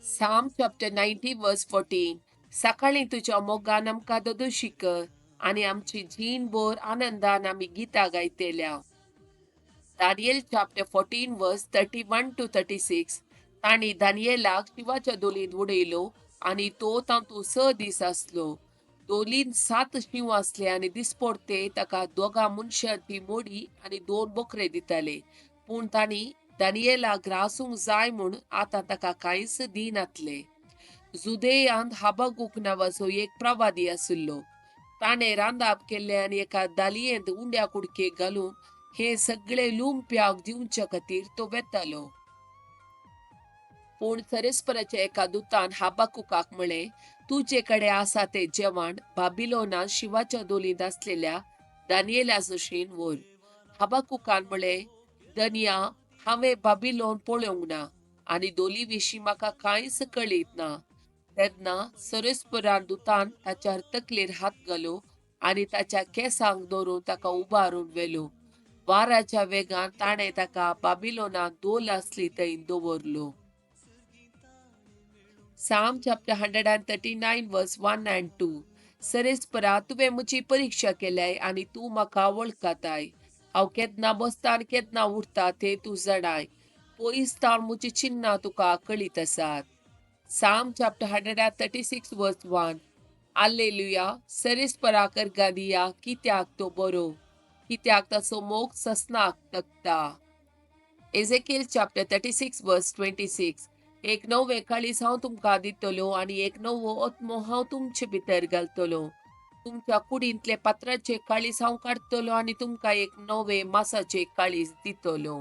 Psalm chapter 90 verse 14. सकाळीं तुज्या मोगान आमकां ददोशी कर आनी आमची जीण भर आनंदान आमी गितां गायतल्या. Daniel chapter 14 verse 31 to 36. तांणी दानियेलाक शिंवाच्या दोलींत उडयलो आनी तो तातूंत 6 दीस आसलो. दोलींत 7 शींव आसले आनी दिसपडते ताका दोगां मनशांची मोडी आनी 2 बोकरे दिताले. पूण तांणी दानियेलाक ग्रासूंक जाय म्हूण आतां ताका कांयच दिनातले. जुदेयांत हाबागूक नांवाचो एक प्रवादी आशिल्लो. ताणें रांदाप केल्लें आनी एका दालयेंत उंड्या कुडके घालून हे सगळे लुंप्याक दिवच्या खातीर तो वेतालो. पूण सरेस्पराच्या एका दुतान हाबाकुकाक म्हळें, तुजे कडेन आसा तें जेवण बाबिलोनांत शिवाच्या दोलींत आसलेल्या दानियेला जशीन व्हर. हाबाकुकान म्हळें, दनिया, हांवें बाबिलोन पळोवंक ना आनी दोली विशीं म्हाका कांयच कळीत ना. तेन्ना सरेस्परान दुतान ताच्या तकलेर हात घालो आनी ताच्या केंसांक धरून ताका उबारून व्हेलो. वाराच्या वेगान ताणें ताका बाबिलोनांत दोल आसली थंय दवरलो. Psalm chapter 139 verse 1 and 2. सरेस्परा, तुवें म्हजी परिक्षा केल्याय आनी तूं म्हाका वळखताय. हांव केन्ना बसता आनी केन्ना उरता तें तूं जाणाय. पयस तावन म्हजी चिन्नां तुका कळीत आसात. Psalm chapter 136 verse 1. Alleluia. सरेस्परा करगादिया, कित्याक तो बरो, कित्याक ताचो मोग ससनाक तगता. Ezekiel chapter 36 verse 26. एक नवें काळीज हांव तुमकां दितलो आनी एक नवो आत्मो हांव तुमचे भितर घालतलो. तुमच्या कुडींतले पात्राचे काळीज हांव काडटलो आनी तुमकां एक नवे मासाचे काळीज दितलो.